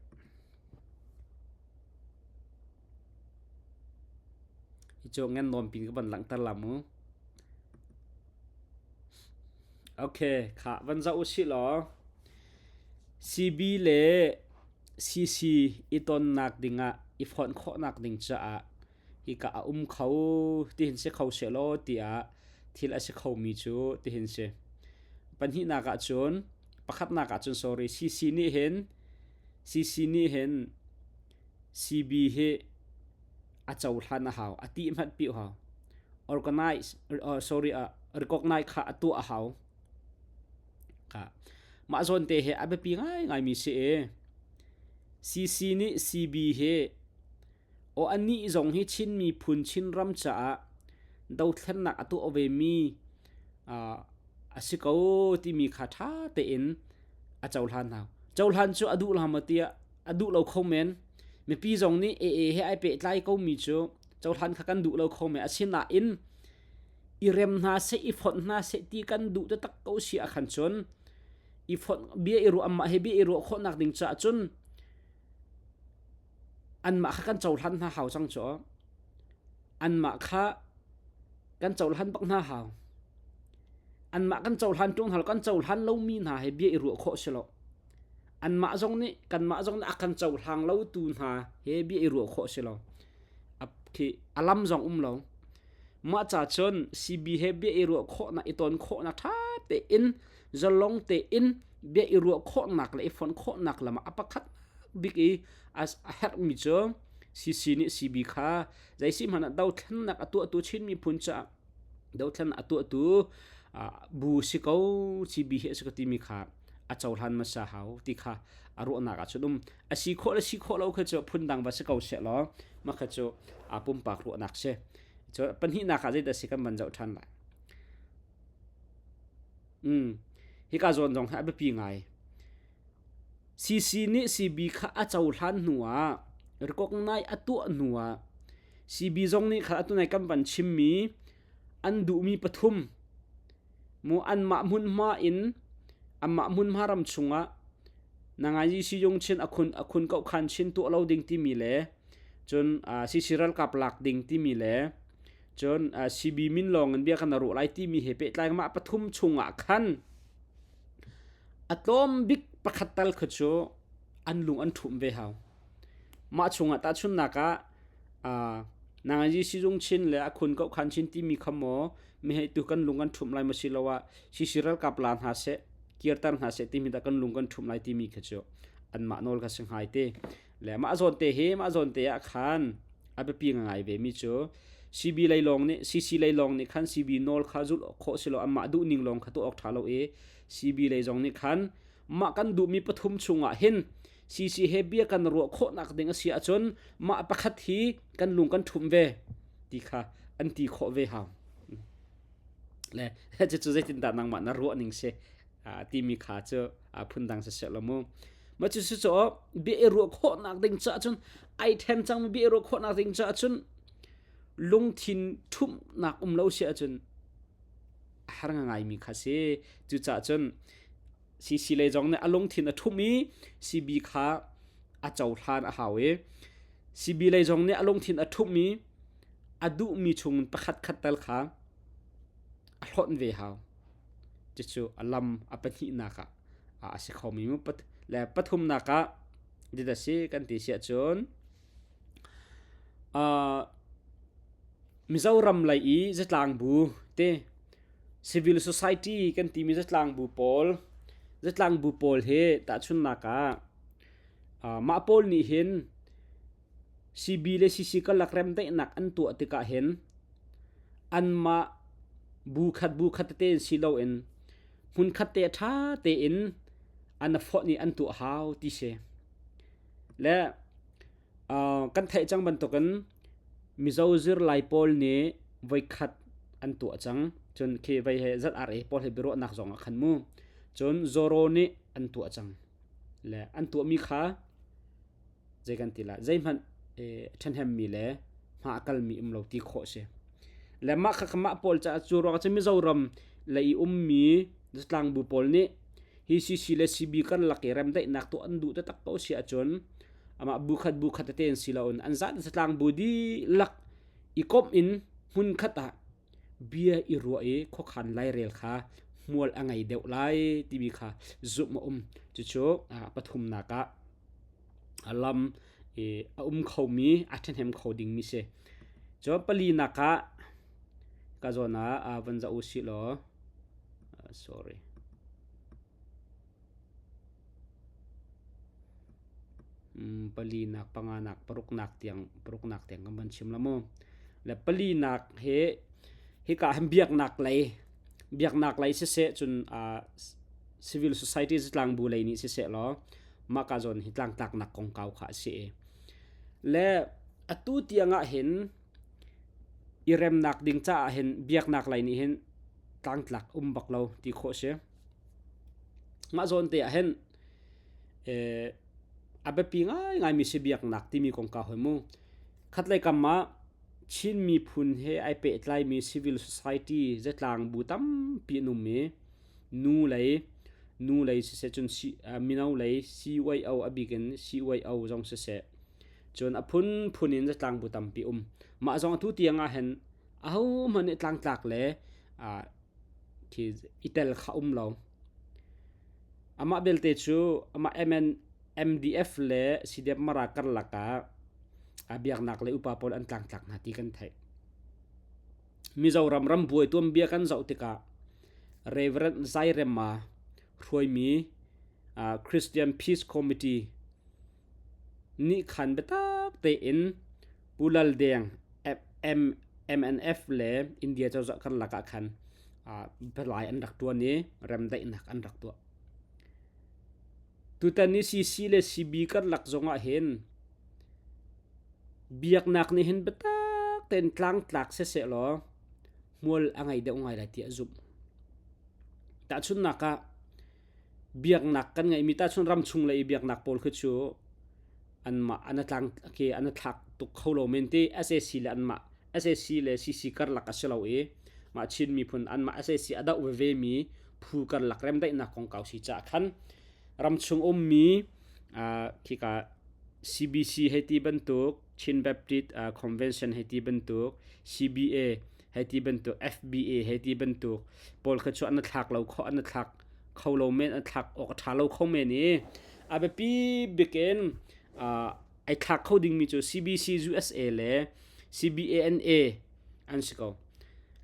Hi cu ngan nawn pin ka van langhter la mu. Okay, kha van zoh usih law CB le CC i tonnak dingah i fonh khawhnak ding caah hika a um kho tihin si kho sehlaw tiah thil a si khomi cu tihin si. Pahnihnak ahcun pakhatnak ahcun sorry CC nih hin CC nih hin CB hi a cohlan a hau, a ti hmanh pi hau. Organize sorry recognize kha a tuah a hau. Mah zawn te hi a biapi ngaingaimi si i CC nih CB hi aw anih zong hi Chin miphun Chinram caah dothlennak a tuah vemi a si ko timi kha ṭha tein a cohlan hna. Cohlan cu a duh hlah maw tiah a duh lo kho men. Mipi zong nih AA he ai pehtlai komi cu cohlan kha kan duh lo kho men. Asinain i rem hna seh i fonh hna seh ti kan duh taktak ko si ah khan cun i fonh bia i ruah amah he bia i ruah khawhnak ding caah cun anmah kha kan cohlan hna hau cang cu anmah kha kan cohlan bak hna hau anmah kan cohlan ṭung hna kan cohlan lomi hna he bia i ruah khawh si lo anmah zong nih kanmah zong nih a kan cohlang lo tu hna he bia i ruah khawh si lo khi a lam zong um lo Mah ca cun CB he bia i ruah khawhnak i ton khawhnak ṭha tein zalong tein bia i ruah khawhnak le i fonh khawhnak lam ah a pakhat bik i a herhmi cu CC nih CB kha zeisi hmanh ah dothlennak a tuahtu Chin miphun caah dothlennak a tuahtu bu si ko CB hi a si ko timi kha a cohlan hmasa hau ti kha a ruahnak ah cun um a si khawh le si khawh lo kha cu phundang va si ko seh law mah kha cu a pumpak ruahnak si. Cu pahnihnak ah zeidah si kan van zoh ṭhan lai. Hika zawn zong hi a biapi ngai. CC nih CB kha a cohlan hnu ah recognize a tuah hnu ah CB zong nih kha atu nai kan van chimmi an duhmi pathum mu anmah hmunhma in anmah hmunhma ram chungah nangai si yung chin akhun akhun ko khan chin tuah lo ding timi le cun CC ralkap lak ding timi le cun CB min lawng in bia kan ruah lai timi he pehtlai mah pathum chungah khan A tlawm bik pakhat tal kha cu an lung an ṭhumh ve hau. Mah chungah tahchunhnak ah Nangazi sizung chin le a khun ko khan chin timi kha maw meheh tu kan lung kan ṭhumh lai maw siloah sisi ralkap la hna seh kirter hna seh timi dah kan lung kan ṭhumh lai timi kha cu anmah nawl kha si hngai te. Le mah zawn te hi mah zawn te ah khan a biapi ngai ve mi cu CB lei lawng nih CC lei lawng nih khan CB nawl kha zulh khawh si lo anmah duh ning lawng kha tuah awk ṭha lo i CB lei zong nih khan mah kan duhmi pathum chungah hin CC he bia kan ruah khawhnak ding a si ahcun mah pakhat hi kan lung kan ṭhumh ve ti kha an ti khawh ve hau. Le cucu zeitindah nangmah na ruah ning si timi kha cu phundang si seh lo mu. Mah cu cu bia i ruah khawhnak ding caah cun ai ṭhen cangmi bia i ruah khawhnak ding caah cun lungthin ṭhumhnak um lo si ahcun a har ngaimi kha si. Cucaah cun CC lei zong nih a lungthin a ṭhumh i CB kha a cohlan a hau i CB lei zong nih a lungthin a ṭhumh i a duhmi chung pakhat khat tal kha a hlonh ve hau. Cucu a lam a pahnihnak ah a si khomi mu. Le pathumnak ah dit a si kan ti si ahcun Mizoram lei i zatlangbu te civil society kan timi zatlangbu pawl zatlangbu pawl hi tahchunhnak ah mah pawl nih hin CB le CC karlak remdaihnak an tuah tikah hin anmah bu khat bu khat tete in si loin hmunkhat te ṭha tein an fonh i an tuah hau ti si. Le kan theih cang bantukin Mizo zirlai pawl nih voikhat an tuah cang. Cun khi vei he ZRA pawl he biaruahnak zong ah khan mu. Cun Zoro nih an tuah cang. Le an tuahmi kha zei kan ti lai zeihmanh ṭhahnemmi le hma a kalmi um lo ti khawh si. Le mah kha mah pawl caah cu ruangah cun Mizoram lei i ummi zatlangbu pawl nih hi CC le CB karlak i remdaihnak tuah an duh taktak ko si ahcun amah bu khat bu khat tete in si loin an zat zatlangbu dihlak i komh in hmun khat ah bia i ruah i khuakhan lairel kha hmual a ngei deuh lai timi kha zumh a um. Cucu pathumnak ah a lam i a um khomi a ṭhahnem kho dingmi si. Cun palinak ah ka zawn ah van zoh u sih law sorry. Palinak, panganak, paruknak tiang paruknak tiang kan van chim la mu. Le palinak hi hika hin biaknak lei biaknak lei siseh cun civil society tlangbu lei nih siseh law mah ka zawn hi tlangtlaknak kongkau kha a si i le atu tiang ah hin i remnak ding caah hin biaknak lei nih hin tlangtlak um bak lo ti khawh si. Mah zawn te ah hin a biapi ngaingaimi si biaknak timi kongkau hi mu. Khatlei kam ah Chin miphun he ai pehtlaimi civil society zatlang bu tampi an um i nu lei nu lei siseh cun mino lei CYO a bik in CYO zong siseh cun a phunphun in zatlang bu tampi um. Mah zong atu tiang ah hin ahohmanh nih tlangtlak le khi i tel kha um lo. Amah belte cu amah MN MDF le CDF Mara karlak ah biaknak le upa pawl an tlangtlak hna ti kan theih. Mizoram rambuai tuanbia kan zoh tikah Reverend Zairema hruaimi Christian Peace Committee nih khan biatak tein Pu Lal Deng MNF le India cozah karlak ah khan palai an rak ṭuan i remdaihnak an rak tuah. Tutan i CC le CB karlak zongah hin biaknak nih hin biatak tein tlangtlak siseh law hmual a ngei deuh ngai lai tiah zumh. Tahchunhnak ah biaknak kan ngeihmi tahchun ramchung lei i biaknak pawl khi cu anmah an tlang khi an thlak tuk kho lo men ti SAC le anmah SAC le CC karlak a si lo i mah Chin miphun anmah SAC a doh veve mi phu karlak remdaihnak kongkau si caah khan ramchung ummi khika CBC hei ti bantuk Chin Baptist Convention hei ti bantuk CBA hei ti bantuk FBA hei ti bantuk pawl kha cu an thlak lo kho an thlak. kho lo men a thlak awk a ṭha lo kho men i a biapi bik in ai thlak kho dingmi cu CBC USA le CBANA an si ko.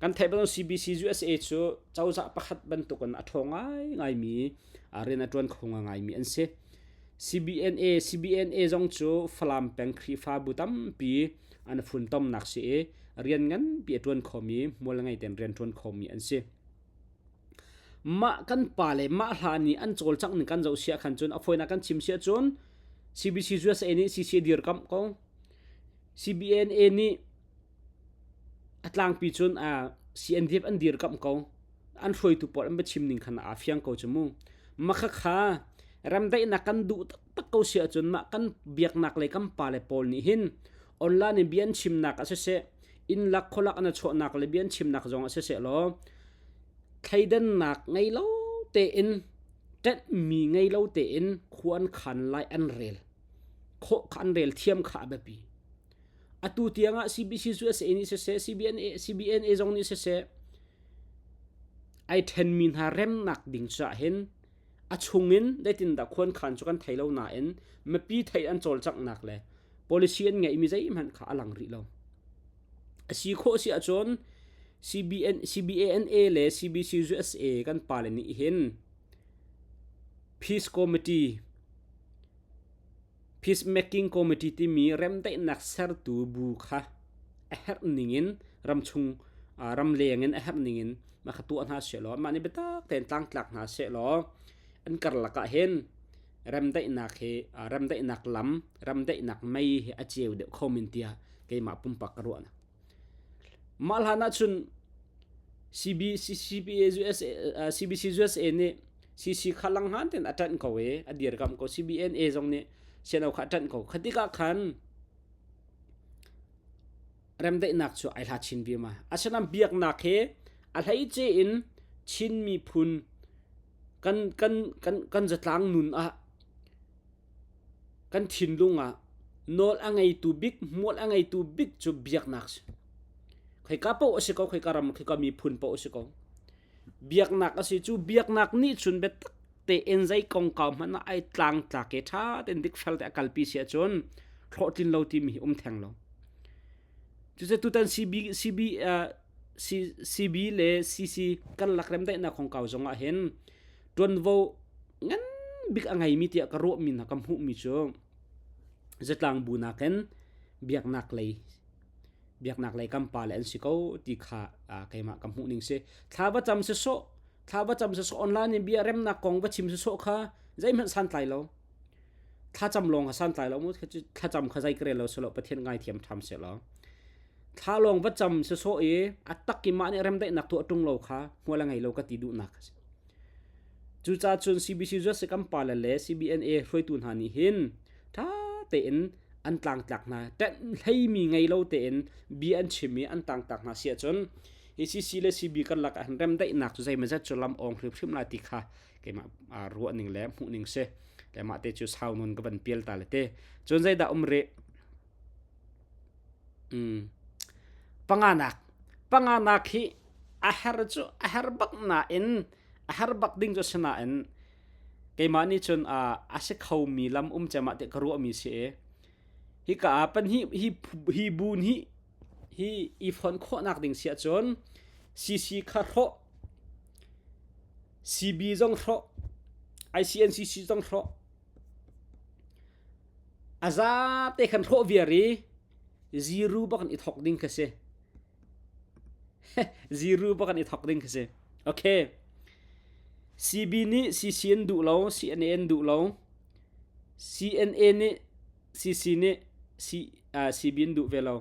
Kan theih bantuk CBC USA cu cozah pakhat bantukin a ṭhawng ngaingaimi rian a ṭuan kho ngaingaimi an si. CBNA CBNA zong cu Falam peng Khrihfabu tampi an funtomnak si i rian nganpi a ṭuan khomi hmual ngei tein rian ṭuan khomi an si. Mah kan pa le mah hla nih an cawlcangh ning kan zoh sia khan cun a fawinak kan chim sia cun CBC USA nih CC dirkamh ko. CBNA nih a tlangpi cun CNDF an dirkamh ko. An hruaitu pawl an biachim ning khan aa fiang ko cu mu. Makhakha remdaihnak kan duh taktak ko si ahcun mah kan biaknak le kan pale pawl nih hin online in bia an chimnak ah siseh inn lak khualak an chuahnak le bia an chimnak zong ah siseh law thleidannak ngei lo tein ṭenhmi ngei lo tein khua an khan lai an rel khawh kha an rel thiam kha a biapi. Atu tiang ah CBC USA nih siseh CBNA CBNA zong nih siseh ai ṭhenmi hna remnak ding caah hin a chungin zeitindah khuankhan cu kan thei lo nain mipi theih an cawlcanghnak le policy an ngeihmi zeihmanh kha a lang rih lo. A si khawh si ahcun CBN, CBANA le CBC USA kan pale nih hin Peace Committee Peacemaking Committee timi remdaihnak sertu bu kha a herh ningin ramchung ramleng in a herh ningin mah kha tuah hna sehlaw mah nih biatak tein tlangtlak hna sehlaw an karlak ah hin remdaihnak hi remdaihnak lam remdaihnak mei hi a ceu deuh kho men tiah keimah pumpak ka ruahnak. Mah hlan ahcun CBC CBA USA CBC USA nih CC kha langhngan tein a ṭanh ko i a dirkamh ko. CBNA zong nih CNO kha a ṭanh ko. Kha tikah khan remdaihnak cu ai hla chin vima. Asinain biaknak hi a hleice in Chin miphun kan kan kan kan zatlang nun ah kan thinlung ah nawl a ngeitu bik hmual a ngeitu bik cu biaknak si. Khoika paoh a si ko, khoika ram, khoika miphun paoh a si ko. Biaknak a si cu biaknak nih cun biatak tein zei kongkau hmanh ah ai tlangtlak i ṭha tein dikfel te a kalpi si ahcun hlawhtlin lo timi hi um theng lo. Cucu tutan CB, CB, uh, C, CB le CC kan lak remdaihnak kongkau zong ah hin ṭuanvo ngan bik a ngeimi tiah ka ruahmi hna ka hmuhmi cu zatlang bu nakin biaknak lei biaknak lei kan pale an si ko ti kha keimah ka hmuh ning si thla va cam si sawh thla va cam si sawh online in bia remnak kong va chim si sawh kha zeihmanh santlai lo thlacam lawng kha santlai lo mu thlacam kha zei ka rel lo selo pathian ngai thiam tham se lo thla lawng va cam si sawh i a tak i mah nih remdaihnak tuah ṭung lo kha hmual a ngei lo ka ti duhnak a si Cucaah cun CBC Joseph kan pale le CBNA hruaitu hna nih hin ṭha tein an tlangtlak hna. Ṭanh hleimi ngei lo tein bia an chim i an tlangtlak hna si ahcun hi CC le CB karlak ah hin remdaihnak cu zeimawzat cu lam awng hrimhrim lai ti kha keimah ruah ning le hmuh ning si. Le mah te cu sau nawn ka van pial ta le te. Cun zeidah um rih? Panganak. Panganak hi a her cu a her bak nain a her bak ding cu si nain keimah nih cun a si khomi lam um cem ah teh ka ruahmi si i hika ah pan hi hi hi bu nih hi i fonh khawhnak ding si ahcun CC kha hrawh CB zong hrawh ICNCC zong hrawh A zate khan hrawh viar i ziru bak in i thawk ding kha si. Ziru bak in i thawk ding kha si. Okay. CB nih CC an duh lo, CNA an duh lo. CNA nih CC nih C, uh, CB an duh ve lo.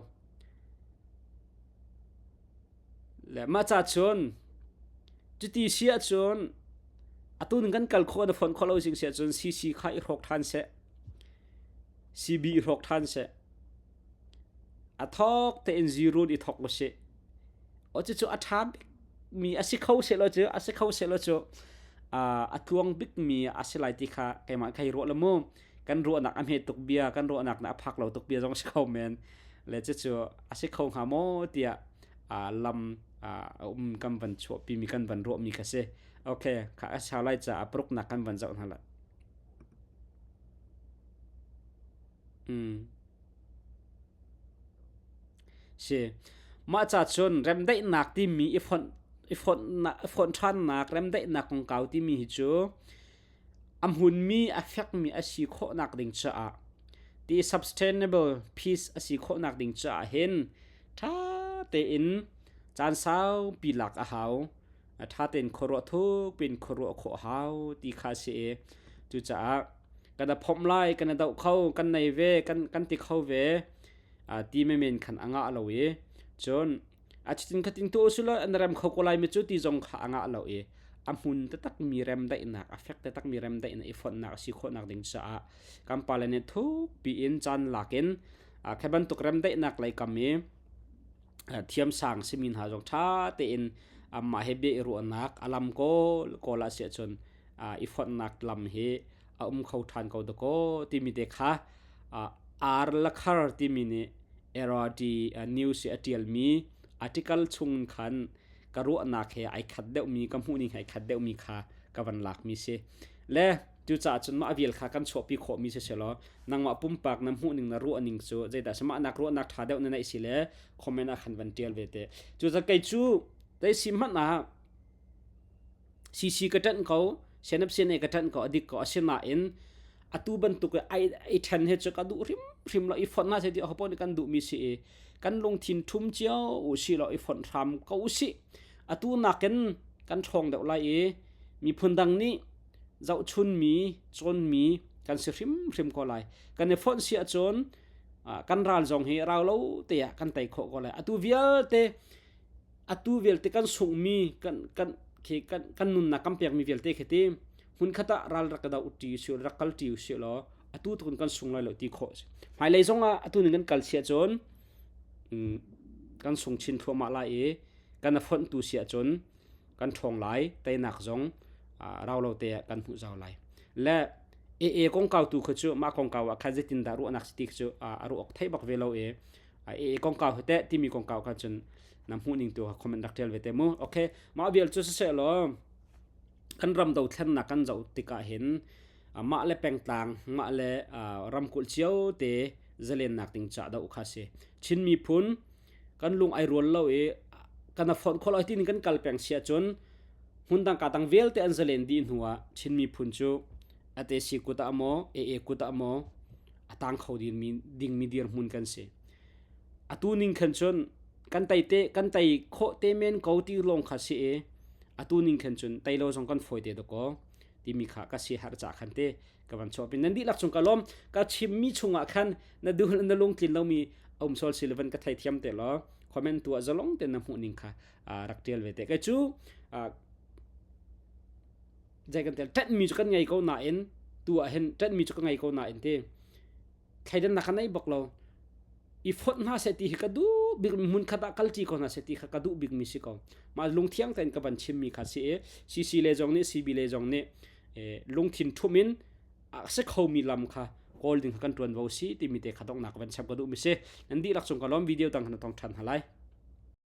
Le mah ca cun cuti si ahcun atu ning kan kal khawh na phone khawh lo sing si ahcun CC kha i hrawk ṭhan seh. CB i hrawk ṭhan seh. A thawk tein zero i thawk usih. O cucu a ṭha bikmi a si kho sehlaw cu a si kho sehlaw cu a tluang bikmi a si lai ti kha keimah kai ruah lo mu. Kan ruahnak a hme tuk bia, kan ruahnak na a phak lo tuk bia zong a si kho men. Le cucu a si kho hnga maw tiah lam a um kan van chuahpimi kan van ruahmi kha si. Okay, kha a sau lai caah paruknak kan van zoh hna lai. Mm. Si. Mah ca cun remdaihnak timi i fonh i fonh i fonh ṭhannak remdaihnak kongkau timi hi cu a hmunmi a fekmi a si khawhnak ding caah ti sustainable peace a si khawhnak ding caah hin ṭha tein caan saupi lak a hau. A ṭha tein khuaruah thuk piin khuaruah khawh a hau ti kha a si i cucaah kan i phomh lai, kan i doh kho, kan nei ve, kan kan ti kho ve ti menmen khan a ngah lo i cun a chitin khatin tu usulaw an rem kho ko lai mi cu ti zong kha a ngah lo i a hmun taktak mi remdaihnak a fek taktak mi remdaihnak i fonhnak a si khawhnak ding caah kan pale nih thuk piin caan lak in khi bantuk remdaihnak lei kam i thiamsang simi hna zong ṭha tein amah he bia i ruahnak a lam kawl kawl ah siah cun i fonhnak lam hi a um kho ṭhan ko dakaw timi te kha ar lakhar timi nih RRT news i a ṭialmi article chung khan ka ruahnak he ai khat deuhmi ka hmuhning he ai khat deuhmi kha ka van lakmi si. Le cucaah cun mah vial kha kan chuahpi khawhmi si selaw nangmah pumpak na hmuhning na ruahning cu zeidah si mah nak ruahnak ṭha deuh na neih si le comment ah khan van ṭial ve te. Cucaah kei cu tei si hmanh ah CC ka ṭanh ko, CNF-CNA ka ṭanh ko, a dik ko. Asinain atu bantuk i ai i ṭhen hi cu ka duh hrimhrim lo. I fonh hna seh ti ahopaoh nih kan duhmi si i kan lungthin ṭhum cio u sih law i fonh hram ko u sih. Atu nakin kan ṭhawng deuh lai i miphun dang nih zohchunmi, cawnmi kan si hrimhrim ko lai. Kan i fonh si ahcun kan ral zong hi rau lo te ah kan tei khawh ko lai. Atu vialte atu vialte kan sunghmi kan kan khi kan kan nunnak kan pekmi vialte khi ti hmunkhat ah ral rak do ṭi usih rak kal ṭi usih law atu tukun kan sung lai lo ti khawh hmailei zong ah atu ning kan kal si ahcun kan sung chin thluahmah lai i kan a fonhtu si ahcun kan ṭhawng lai teinak zong rau lo te ah kan hmuh zau lai le AA kongkau tu kha cu mah kongkau ah khan zeitin dah ruahnak si ti cu a ruah awk thei bak ve lo i AA kongkau hi teh timi kongkau kha cun na hmuh ning tu kha comment rak tial ve te mu okay mah vial cu siseh law kan ram dothlennak kan zoh tikah hin mah le pengtlang mah le ramkulh cio te zalennak ding ca do kha si Chin miphun kan lung ai rual lo i kan a fonh khol ai tin kan kal peng sia cun hmundang ka dang vialte an zalen dih hnu ah Chin miphun cu ate si kut ah maw AA kut ah maw a tang kho dingmi dingmi dirhmun kan si. Atu ning khan cun kan tei te kan tei khawh te men ko ti lawng kha si i atu ning khan cun tei lo zong kan fawi te dakaw timi kha ka si har ca khan te ka van chuah pin nan dihlak chung ka lawm ka chimmi chungah khan na duh na lungtlin lomi a um sol si le van ka thei thiam te law comment tu ah zalong te na hmuh ning kha rak tial ve te kai cu zei kan tel ṭanhmi cu kan ngei ko nain tu ah hin ṭanhmi cu ka ngei ko nain ti thleidannak ka nei bak lo i fonh hna seh ti hi ka duh bik hmun khat ah kalṭi ko hna seh ti kha ka duh bikmi si ko mah lungthiang tein ka van chimmi kha si i CC le zong nih CB le zong nih lungthin ṭhum in a si khomi lam kha kawl ding kha kan ṭuanvo si timi te kha donghnak van cham ka duhmi si nan dihlak cung ka lawm video dang kan tong ṭhan hna lai.